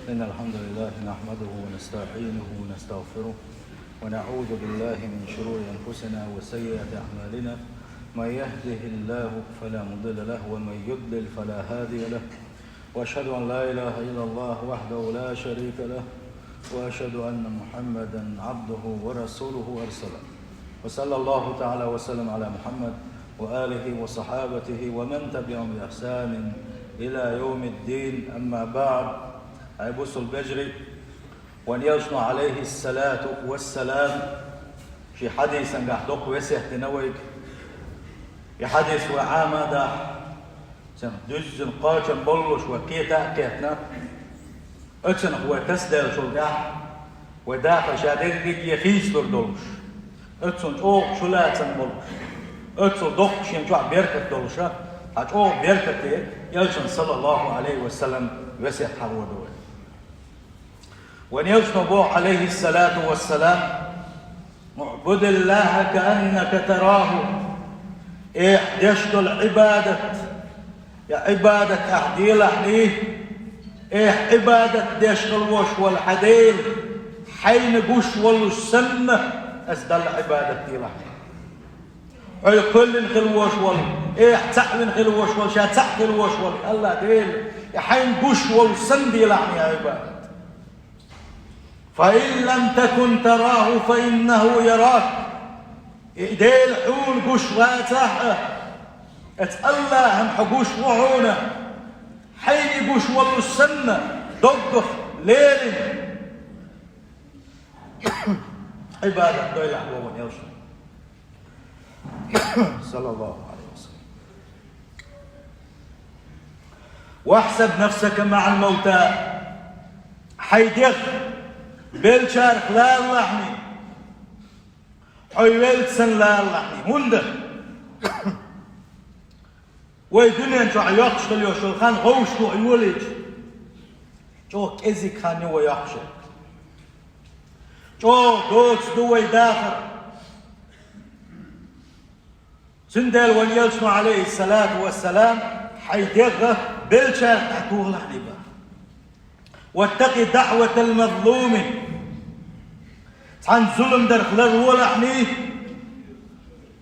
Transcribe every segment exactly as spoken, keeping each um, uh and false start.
إن الحمد لله نحمده ونستعينه ونستغفره، ونعوذ بالله من شرور أنفسنا وسيئات أعمالنا. من يهده الله فلا مضل له، ومن يضلل فلا هادي له. وأشهد أن لا إله إلا الله وحده لا شريك له، وأشهد أن محمدا عبده ورسوله أرسله. وصلى الله تعالى وسلم على محمد وآله وصحابته ومن تبعهم بإحسان إلى يوم الدين. أما بعد. Ай бусалба вежарий, вайн элчано, عليه الصلاة والسلام, шен хьадисангахь доккха весет дина вайга. И хьадис вай Ӏамадахь, цунах дуьззина кхачам боллуш вай кхета а кхетна, оцунах вай тасаделлачул тӀаьхьа вай дахар ша дерриге хийцалур долуш, оццул чӀогӀа чулацам болуш, оццул доккха шен чохь беркат долуш, хьан чӀогӀа беркате элчан, саллаллаху Ӏалайхи ва саллам, весет хьахор ду вай. Вайн элчано боху, عليه الصلاة والسلام: «اعبد الله كأنك تراه». Ахь деш долу Ӏибадат, я Ӏибадат ахь делахь, ахь Ӏибадат деш хила волуш волу хьан Дела хьайна гуш волуш санна, аса Далла Ӏибадат делахь. Хьо кхоьллина хила волуш волу, ахь цхьаъ вина хила волуш волу, ша цхьаъ хила волуш волу АллахӀ Дела, и хьайна гуш волу санна делахь Ӏибадат. «فإن لم تكن تراه فإنه يراك». И Дела хьуна гуш вацахь а, аса АллахӀана хьо гуш ву хьуна, хьайна гуш волуш санна, доггах лерина. Ӏибадат дойлахь боху вайн элчано, саллаллаху Ӏалайхи ва саллам. «واحسب نفسك مع الموتى». Хьайн дегӀ беллачарах лалалахь, хьо веллача санна лалалахь. ХӀунда? Вай дуьнен чохь йоккхуш хила йолуш йолу хан гӀовшахо йолийча, чӀогӀа кӀезиг хан ю вай йоккхуш. ЧӀогӀа доцу ду вай дахар. Цундела вайн элчано, Ӏалайхиссалату вассалам, хьайн дегӀ беллачарах дӀатохалахь боху. «واتق دعوة المظلوم». Цхьана зулам дарх ларлолахь,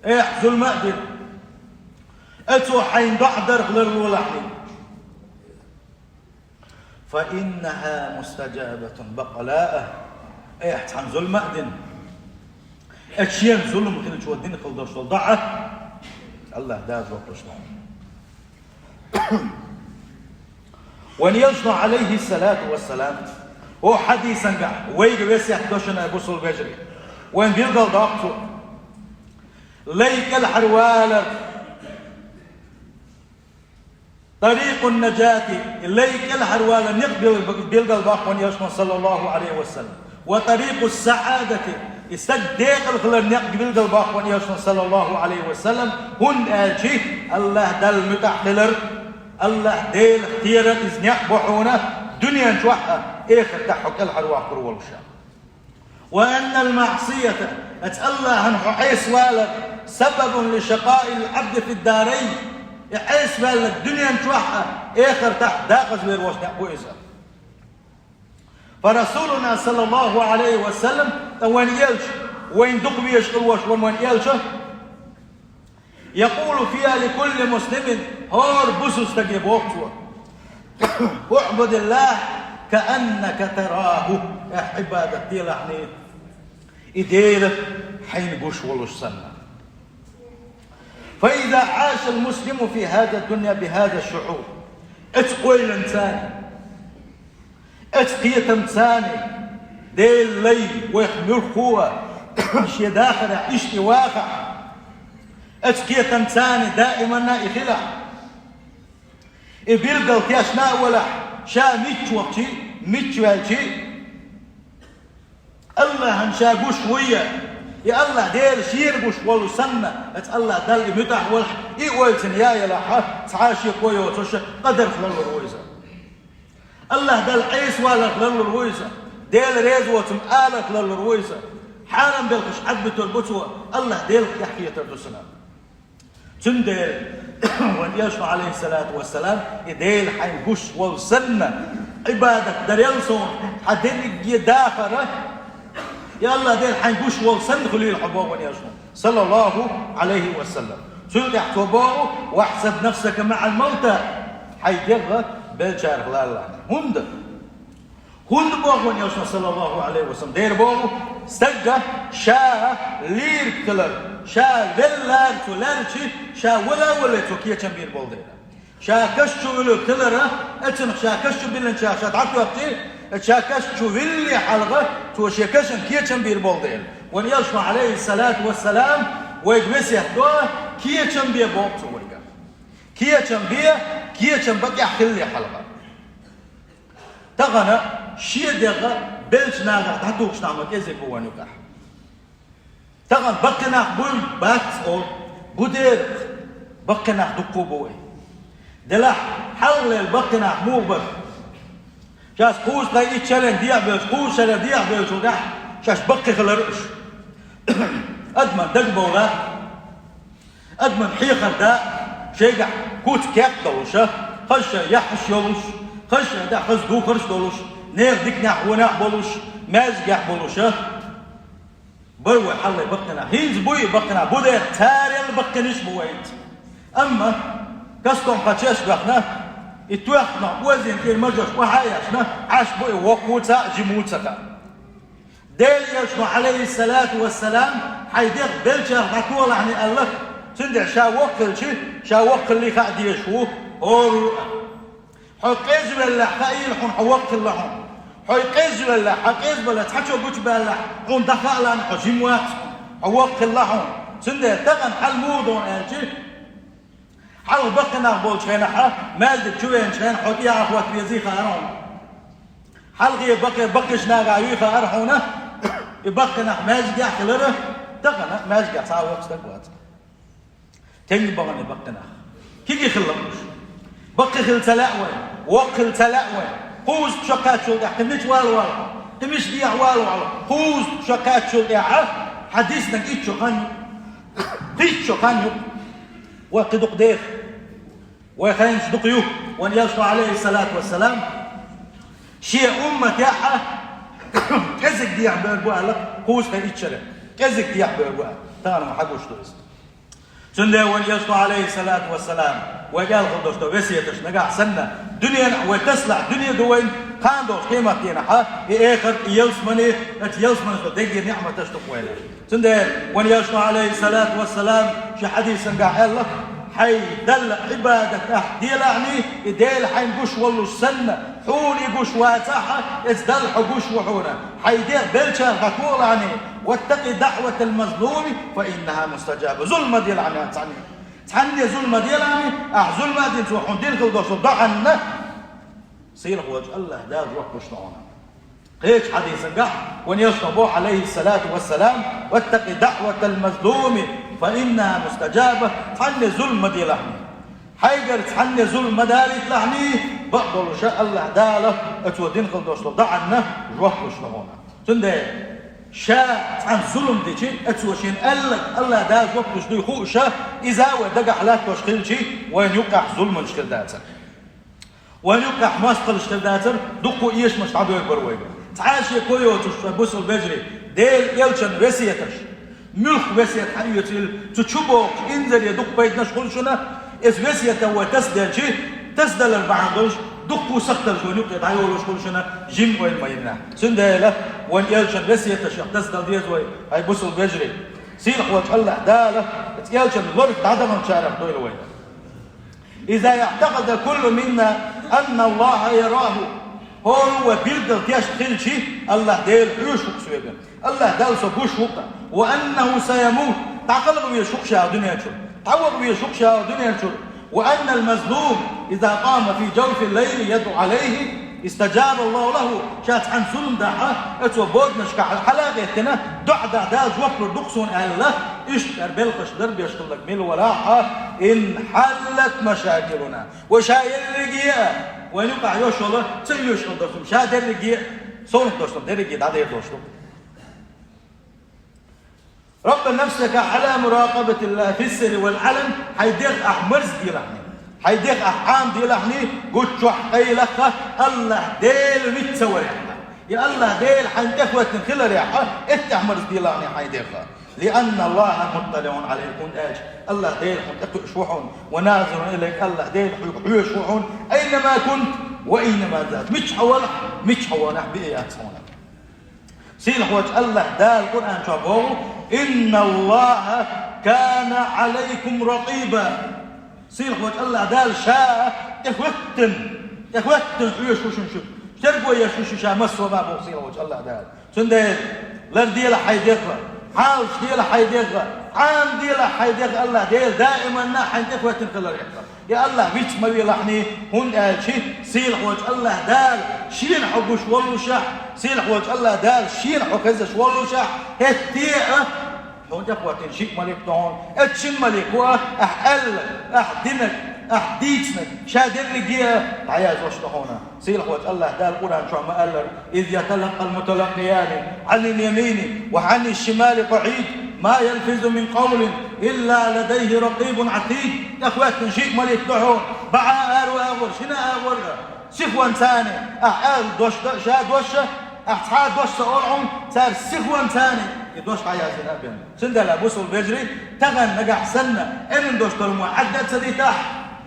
ахь зулам а дина, оцо хьайна доӀа дарх ларлолахь. «فإنها مستجابة», бакъ ала а, ахь цхьана зулам а дина, аса шена зулам хилчо дина хила долуш долу доӀа АллахӀ Дала жоп луш ду. Вайн элчано, Ӏалайхиссалату вассалам, хӀокху хьадисангахь вайга весет до шуна, ай бусалба вежарий. Вайна билгалдоккху цо лай кӀелхьарвалар, «طريق النجاة», и лай кӀелхьарвалар некъ бил-, билгалдоккху вайн элчано, саллаллаху Ӏалайхи ва саллам. «وطريق السعادة», и стаг декъала хилар некъ билгалбоккху вайн элчано, саллаллаху Ӏалайхи ва саллам, хӀунда аьлча АллахӀ Далла муьтӀахь хилар, АллахӀ Делах терар иза некъ бу хьуна дуьнен чохь а, эхартахь хьо кӀелхьарвоккхур волуш. «وأن المعصية», аса АллахӀана хьо Ӏеса валар, «سبب لشقاء العبد في الدارين», и Ӏеса ваьлларг дуьнен чохь а, эхартахь декъаза вер волуш некъ бу иза. «فرسولنا صلى الله عليه وسلم», ткъа вайн элча, вайна дукха везаш хила волуш вайн элча, «يقول فيها لكل مسلم», хӀора бусалба стаге боху цо: «اعبد الله كأنك تراه», ахь Ӏибадат делахь, и Дела хьайна гуш волуш санна. «فإذا عاش المسلم في هذه الدنيا بهذا الشعور», оцу ойланца, оцу кхетамца, Делан лай, вайх муьлххо а шен дахарехь иштта вахахь, оцу кхетамца даиманна и хилахь, и билггал тешна а валахь, ша мичча вахча а, мичча ваьлча а, АллахӀана ша гуш вуй а, и АллахӀ Дела шена гуш волу санна, аса АллахӀ Далла и муьтӀахь валахь, и ойла цуьнан яа елахь, цхьа а шеко йоцуш, къадарх ларлур ву иза. АллахӀ Далла Ӏеса валарх ларлур ву иза. Дела реза воцург аларх ларлур ву иза. Хьарам белхаш Ӏадбуьтур бу цо, АллахӀ Делах тӀаьхьахетар ду цунна. Цундела вайн элчано, Ӏалайхиссалату вассалам, и Дела хьайна гуш волу санна, Ӏибадат дарел сона, хьан дерриге дахар, я АллахӀ Дела, хьайна гуш волу санна хуьлийла хьо, боху вайн элчано, саллаллаху Ӏалайхи ва саллам. Цул тӀаьхьа цо боху: «Вахьсаб нафсака маӀал мавта», хьайн дегӀ беллачарах лалалахь. ХӀунда? ХӀунда боху вайн элчано, саллаллаху Ӏалайхи ва саллам, дера боху, стага ша лийриг хилар, ша веллара цо лаьрчи, ша вала а вале цо кечам бийр болу дела. Ша каш чу вуьлург хилара, оцунах ша каш чу биллинчара ша дӀатоьхчи, ша каш чу вилле хьалха, цо шен кашан кечам бийр болу дела. Вайн элчано, Ӏалайхиссалату вассалам, вайга весет до, кечам бе боху цо вайга. Кечам бе, кечам бакъехь хилале хьалха. Тахана шен дегӀ беллачу нахах дӀатухуш нах ма кӀезиг бу вайн юкъахь. Тахана баккхий нах буй, бац олу, бу дера, баккхий нах дуккха а бу вай. Делахь, хьалхалера баккхий нах муха бара? Шаьш кхузткъе итт шарна дехьабевлча, кхузткъа шарна дехьабевллачул тӀаьхьа шаьш баккхий хилира уьш. Адаман дагабовла, адаман хьехар да, шайгахь куц-кеп долуша, хаза шайн яххьаш йолуш, хаза шайн тӀехь хаза духарш долуш, нехан диканехь, вонехь болуш, маьждигехь болуша. Бара вай хьалхале баккхий нах. ХӀинца буй баккхий нах, бу дера, царел баккхийнаш бу вай хӀинца. Амма кастом кхачеш а баьхна, и тоьхна озийна кӀира мажош охьа а эшна, Ӏаш бу и воккхаца а, жимаца а. Делан элчано, Ӏалайхиссалату вассалам, хьайн дегӀ беллачарах дӀатохалахьний аьлла, цундела ша воккха хилчи, ша воккха хилла хаа дезаш ву хӀора а. Хьо къежвеллехь хаийла хьуна хьо воккха хилла хьуна. Хьо къежвеллехь, хьан къежбалла цхьачо гучубаьллехь, хьуна дӀа хаалахь хьо жима вац хьуна, хьо воккха хилла хьуна. Цундела тахана хьал муха ду аьлчи, хьалха баккхий нах болчу хенахь, маьждиг чу веанчу хенахь хьо тӀехьа хӀотта везий хаьара хьуна. Хьалхе баккхий, баккхийчу нахах юй хаьара хьуна, и баккхий нах маьждигехь а хилира, тахана маьждигехь цхьа а воккха стаг вац. Тенга бахана баккхий нах. Кегий хилла уьш. Баккхий хила ца лаьа вайн, воккха хила ца лаьа вайн. Кхузткъа шо кхаччул тӀаьхьа кхин мича вала вала, кхин мича дехьа вала вала. Кхузткъа шо кхаччул тӀаьхьа хьан диснарг итт шо хан ю, кхин итт шо хан ю. Вай кхин дукха деха. Вай хенаш дукха ю. Вайн элчано, Ӏалайхиссалату вассалам, шен умматехь кӀезиг дехьабевр бу аьлла, кхузткъе итт шарахь кӀезиг дехьабевр бу аьлла. Тахана ма хьан гуш ду иза. Цундела вайн элчано, Ӏалайхиссалату вассалам, вайга аьлла хила долуш ду весеташ нагахь санна, дуьненахь вай тасалахь, дуьне ду вайн, кхана долчу къематдийнахь и эхарт, и ялсамани, оцу ялсаманин со деггара ниӀматаш ду-кх вайна. Цундела вайн элчано, Ӏалайхиссалату вассалам, шен хьадисангахь аьлла: «Хьайн Далла Ӏибадат ахь делахьний, и Дела хьайна гуш воллуш санна, хьуна и гуш вацахь, иза Далла хьо гуш ву хьуна. Хьайн дегӀ беллачарах дӀатохалахьний, ваттакъи даӀватал мазлуми, фа иннаха мустаджаба». Зулам ма делахьний цхьанне. Цхьанне зулам ма делахьний, ахь зулам а дина, цо хьуна дина хила долуш долу доӀанна сийлахь волчу АллахӀ Дала жоп луш ду хьуна. Кхечу хьадисангахь вайн элчано боху, Ӏалайхиссалату вассалам: «Ваттакъи даӀватал мазлуми, фа иннаха мустаджаба». Цхьанне зулам ма делахьний. Хьайгара цхьанне зулам ма далийталахьний, бакъдолуша АллахӀ Дала оцо дина хила долуш долу доӀанна жоп луш ду хьуна. Цундела ша цхьанна зулам дичи, оцо шена аьлларг АллахӀ Дала жоп луш дуй хууша, иза вай дагахь латтош хилчи, вайна юккъехь зуламаш хир дацара. Вайн юккъехь мостагӀаллаш хир дацара, дуккха а эшамаш дӀадоьргура вайга. Цхьа а шеко йоцуш, сан бусалба вежарий, Делан элчан весеташ, муьлхха весет хьаоьцийла, цу чу богӀучу инзаре дукха пайданаш хуьлу шуна, иза весетан вай тасаделчи, тасадалар бахьана долуш, дуккха а сахталлаш вайн юккъе дӀайолуш хуьлу шуна, жима ойла ма йина. Цундела вайн элчан весеташах тасадала деза вай, хӀай бусалба вежарий. Сийлахь волчу АллахӀ Дала иза элчан лорах дӀадаханчарах дойла вайна. «Иза иътакъада куллу минна анна Аллаха яраху». ХӀора вай билггал тешна хилчи, АллахӀ Дела хьоьжуш ву-кх соьга. АллахӀ Далла со гуш ву-кх. «Ва аннаху саямут». ДӀакъала везаш ву-кх ша дуьнен чуьра. ДӀаваха везаш ву-кх ша дуьнен чуьра. «Ва аннал мазлум иза къама фи жавфил лайли ядӀу Ӏалайхи истаджаба Аллаху лаху». Ша цхьанна зулам дахь, оцо боданашкахь хьала а гӀеттина, доӀа дахь Дала жоп лур ду-кх суна аьлла, иштта кӀара белхаш дар беш хилларг мила валахь а, инхьаллат машакилуна. Вай ша ерриге а, вайн юкъахь йолуш йолу, ца оьшуш хила долуш ду, ша дерриге а, совнах долуш ду, дерриге дӀадер долуш ду. «Рабба нафсака Ӏала муракъабатиллахи фиссирри вал Ӏалан», хьайн дегӀ ахь марзделахьний. Хьайн дегӀ ахь Ӏамаделахьний, гуччохь къайлаха АллахӀ Дела виц ца варехь. И АллахӀ Дела хьайна тӀехӀоьттина хиларехь, эттехь марзделахьний хьайн дегӀ. لأن الله مطلع عليك, хӀунда аьлча АллахӀ Дела хьуна тӀекхуьуш ву хьуна, وناظر إليك, АллахӀ Дела хьоьга хьоьжуш ву хьуна, أينما كنت وأينما زلت, миччахьа валахь, миччахьа ванахь, биъ яц хьуна. Сийлахьволчу АллахӀ Дала Къуръан чохь боху: إن الله كان عليكم رقيبا. Сийлахьволчу АллахӀ Дала Ша тӀехӀоьттина, тӀехӀоьттина хьоьжуш ву шуна шу. Терго еш ву шу Ша массо а боху сийлахьволчу АллахӀ Дала. Цундела ларделахь хьайн дегӀ, хьалаш делахь хьайн дегӀ, Ӏамаделахь хьайн дегӀ, АллахӀ Дела даиманна хьайна тӀехӀоьттина хиларехь. И АллахӀ виц ма велахьний, хӀунда аьлча сийлахьволчу АллахӀ Дала Шена хьо гуш воллушехь, сийлахьволчу АллахӀ Дала Шена хьо хезаш воллушехь, хӀетте а хьуна тӀекхоьттина шиъ малик ду хьуна. Оцу шина малико а, ахь аьлларг, ахь динарг, ахь дийцинарг, ша дерриге а дӀаяздеш ду хьуна. Сийлахьволчу АллахӀ Дала Къуръан чохь ма-аллара: إذ يتلقى المتلقيان عن اليمين وعن الشمال قعيد ما يلفظ من قول إلا لديه رقيب عتيد. ТӀекхоьттина шиъ малик ду хьуна, баха аравогӀур, шина а вогӀур, сихонца, ахь аьлла дош дан, ша дош а, ахь цхьа а дош ца олу хьуна, цара сихонца и дош дӀаяздина а бен. Цундела, бусалба вежарий, тахана нагахь санна, эрна дош долу мо Ӏадда а ца дитахь,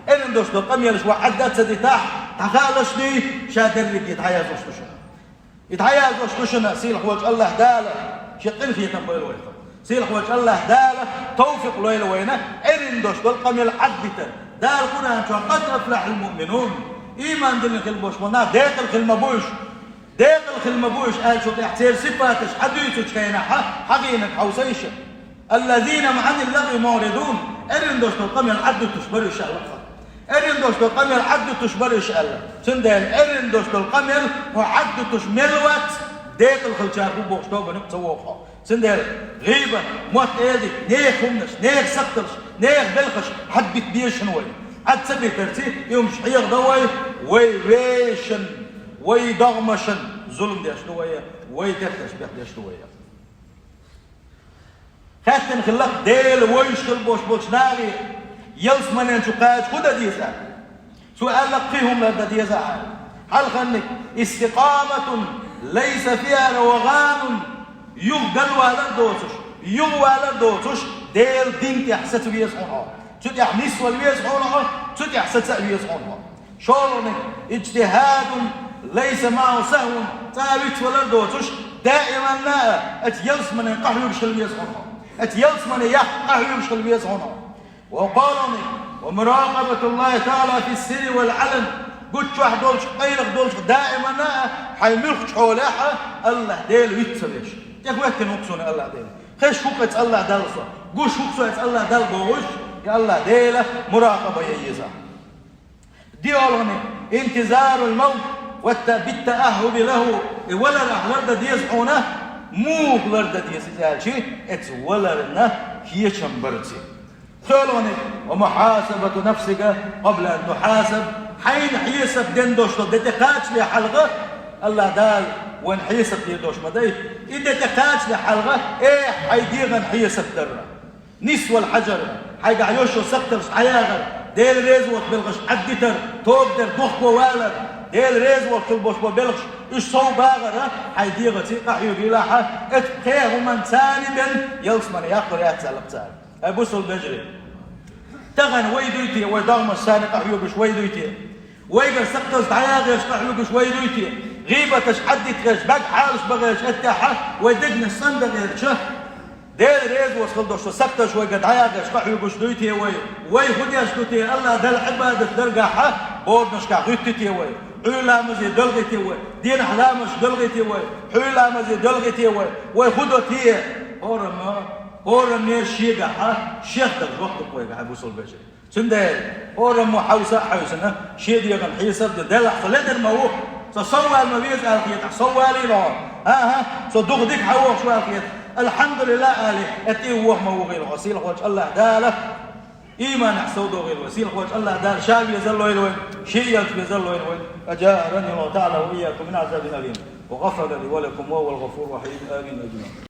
эрна дош долу къамелаш мо Ӏадда а ца дитахь, дӀахаалаш дий, ша дерриге дӀаяздеш ду шуна. И дӀаяздеш ду шуна сийлахьволчу АллахӀ Дала, Шен къинхетам бойла вайх. Сийлахьволчу АллахӀ Дала тавфикъ лойла вайна, эрна дош долу къамел Ӏаддитар. Дала Къуръан чохь: قد أفلح المؤمنون. Ийман диллина хила болуш болу нах декъала хила ма бу уьш. Декъала хила ма бу уьш аьллачул тӀаьхьа церан сипаташ хьадуьйцучу хенахь, хьагийнарг хьовса иша: الذين هم عن اللغو معرضون. Эрна дош долу къамел Ӏаддуьтуш бара уьш аьлла. Эрна дош долу къамел Ӏаддуьтуш бара уьш аьлла. Цундела эрна дош долу къамел хьо Ӏаддуьтуш мел вац, декъала хилчарах ву бохуш тобаниг ца вогӀу хьо. Цундела гӀийбат, мотт-эладита, нехан хӀуманаш, нехан сакхталш, нехан белхаш хьадбита безаш хӀума вай. Ӏад ца битарций, и хӀумаш хьехадо вай, вай вешан, вай догӀмашан зулам деш ду вай, вай детташ бехдеш ду вай. Хаьттина хилла Дела вевзаш хила болуш болчу нахе ялсаманен чу кхача хӀун дан деза? Цо аьлла кхин хӀума лардан деза хьуна. Хьалхарниг: استقامة ليس فيها روغان, юха галвалар доцуш, юхавалар доцуш, Делан дин тӀехь саца веза хьуна хьо. Цу тӀехь нисвала веза хьуна хьо, цу тӀехь саца а веза хьуна хьо. ШолгӀаниг: اجتهاد ليس معه سهو, цкъа а вицвалар доцуш, даиманна а оцу ялсаманен къахьоьгуш хила веза хьуна хьо. Оцу ялсамане яккха къахьоьгуш хила веза хьуна хьо. Ва кхоалгӀаниг: ومراقبة الله تعالى في السر والعلن, гуччохь долчу, къайлаха долчу даиманна а хьайн муьлххачу хьолехь а АллахӀ Дела виц ца веш. ТӀехӀоьттина ву-кх суна АллахӀ Дела. Хезаш ву-кх оцу АллахӀ Далла со, гуш ву-кх со оцу АллахӀ Далла бохуш, и АллахӀ Дела муракъаба ян еза. ДиъалгӀаниг: انتظار الموت والت-, بالتأهب له, и валар ахь лардан деза хьуна, муха лардан деза иза аьлча, оцу валарна кечам барца. ПхоьалгӀаниг: ومحاسبة نفسك قبل أن تحاسب, хьайна хьесап ден долуш долу де тӀе кхачале хьалха, АллахӀ Дала вайна хьесап ден долуш ма дай, и де тӀе кхачале хьалха, э, хьайн дегӀан хьесап дар. Нисвала хьажар, хьайгахь йолуш йолу сакхталш дӀаягӀар, Дела реза волчу белхаш Ӏаддитар, тоба дар, духко валар, Дела реза волчу хила болуш болу белхаш уьш сов багӀар, хьайн дегӀаца къахьоьгуьйлахь, оцу пхеа хӀуманца бен ялсамане яккхар яц аьлла-кх цара. Ай, бусалба вежарий! Тахана вай дуй те, вай догӀмаш санна къахьоьгуш вай дуй те? Вайгара сакхталш дӀаягӀеш къахьоьгуш вай дуй те? ГӀийбаташ Ӏаддитхеш, бӀаьрг хьалаш бахеш, эттехьа вай дегнаш цӀандан гӀерташ, Дела реза волуш хила долуш сакхталш вайгара дӀаягӀеш къахьоьгуш дуй те вай? Вай хӀун деш ду те, АллахӀ Далла Ӏибадат даргахьа боданашкахь гӀуьтту те вай? Ӏуьйра ламазе доьлхий те вай? Дийнахь ламазаш доьлхий те вай? Хьуьйра ламазе доьлхий те вай? Вай хӀун до те? ХӀораммо, хӀораммо шегахьа шех дара жоп ду вайгахьа, бусалба вежарий. Цундела хӀораммо хьовса а хьаьвсина, шен дегӀан хьесап де. Делахь, со ледара ма ву, со соввала ма веза аьлла хетахь, соввалийла хьо. ХӀан-хӀа, со дукха дика хьан вохуш ву аьлла хетахь, «АлхьамдулиллахӀ» алий, э, тӀе ваха ма вухийла хьо. Сийлахьволчу АллахӀ Дала ийманехь совдохийла вай. Сийлахьволчу АллахӀ Дала Ша везаллойла вайн, Шен элча везаллойла вайн. أجارني الله تعالى وإياكم من عذاب أليم وغفر لي ولكم وهو الغفور الرحيم. آمين أجمعين.